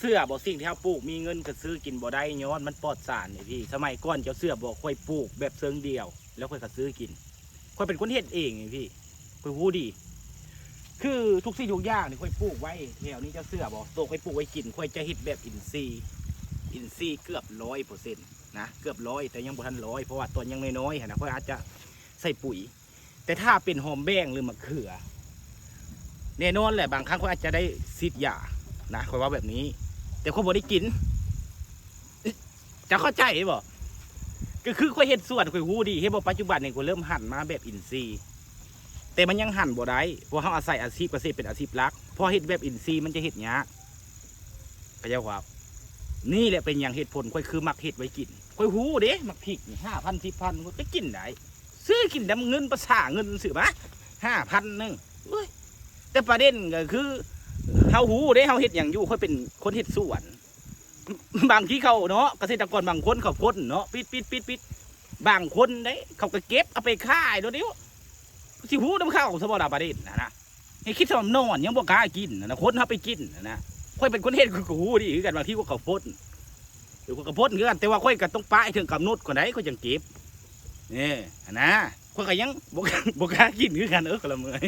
ເຊື່ອບໍ່? ສິ່ງທີ່ເຮົາປູກມີເງິນກໍຊື້ກິນບໍ່ໄດ້ ຍ້ອນມັນປອດສານນີ້ພີ່. ສະໄໝກ່ອນເຈົ້າເຊື່ອບໍ່? ຂ້ອຍປູກແບບເຊີງດຽວ ແລ້ວຂ້ອຍກໍຊື້ກິນ. ຂ້ອຍເປັນຄົນເຮັດເອງນີ້ພີ່ ຂ້ອຍຮູ້ດີ. ຄືທຸກສິ່ງທຸກຢ່າງທີ່ຂ້ອຍປູກໄວ້ແຖວນີ້ ເຈົ້າເຊື່ອບໍ່? ໂຕຂ້ອຍປູກໄວ້ກິນ ຂ້ອຍຈະເຮັດແບບອິນຊີ ອິນຊີເກືອບຮ້ອຍເປີເຊັນນະ ເກືອບຮ້ອຍ ແຕ່ຍັງບໍ່ທັນຮ້ອຍ ເພາະວ່າຕອນຍັງນ້ອຍໆຫັ້ນນະ ຂ້ອຍອາດຈະໃສ່ປຸ໋ຍ. ແຕ່ຖ້າເປັນຫອມແບງ ຫຼື ໝາກເຂືອ ແນ່ນອນແຫຼະ ບາງຄັ້ງຂ້ອຍອາດຈະໄດ້ສີດຢານະ ຂ້ອຍເວົ້າແບບນີ້ ແຕ່ຂ້ອຍບໍ່ໄດ້ກິນ. ເຈົ້າເຂົ້າໃຈບໍ່? ກໍຄືຂ້ອຍເຮັດສວນ ຂ້ອຍຮູ້ດີ ເຫັນບໍ່? ປັດຈຸບັນນີ້ຂ້ອຍເລີ່ມຫັນມາແບບອິນຊີ ແຕ່ມັນຍັງຫັນບໍ່ໄດ້ ເພາະເຮົາອາໄສອາຊີບກະເສດເປັນອາຊີບຫຼັກ. ເພາະເຮັດແບບອິນຊີມັນຈະເຮັດຍາກ ເຂົ້າໃຈບໍ່? ນີ້ແຫຼະເປັນຫຍັງເຫດຜົນຂ້ອຍຄືມັກເຮັດໄວ້ກິນ. ຂ້ອຍຮູ້ເດ້ ໝາກພິກນີ້ ຫ້າພັນ ສິບພັນ ຂ້ອຍກໍກິນໄດ້ ຊື້ກິນນຳເງິນ ປະສາເງິນຊື້ມາ ຫ້າພັນ ໜຶ່ງ. ໂອ້ຍ ແຕ່ປະເດັນກໍຄື ເຮົາຮູ້ເດ້ ເຮົາເຮັດຫຍັງຢູ່. ຂ້ອຍເປັນຄົນເຮັດສວນ ບາງທີເຂົາເນາະ ກະເສດຕະກອນບາງຄົນເຂົາພົ້ນເນາະ ປິດໆໆໆ ບາງຄົນເດ້ ເຂົາກໍເກັບເອົາໄປຂາຍໂລດເດ. ຊິຮູ້ນຳເຂົາຊະບໍ່ລະ ປະເດັນຫັ້ນນະ. ໃຫ້ຄິດຊະວ່ານອນຍັງບໍ່ກ້າກິນຫັ້ນນະ ຄົນເຮົາໄປກິນຫັ້ນນະ. ຂ້ອຍເປັນຄົນເຮັດ ຂ້ອຍກໍຮູ້ດີຄືກັນ ບາງທີຂ້ອຍກໍພົ້ນ ເອີ ຂ້ອຍກໍພົ້ນຄືກັນ ແຕ່ວ່າຂ້ອຍກໍຕ້ອງປະໃຫ້ເຖິງກຳນົດກ່ອນໃດ ຂ້ອຍຈັ່ງເກັບ. ເອີ ຫັ້ນນະ ຂ້ອຍກໍຍັງບໍ່ ບໍ່ກ້າກິນຄືກັນ. ເອີ ຂ້ອຍລະເມື່ອຍ.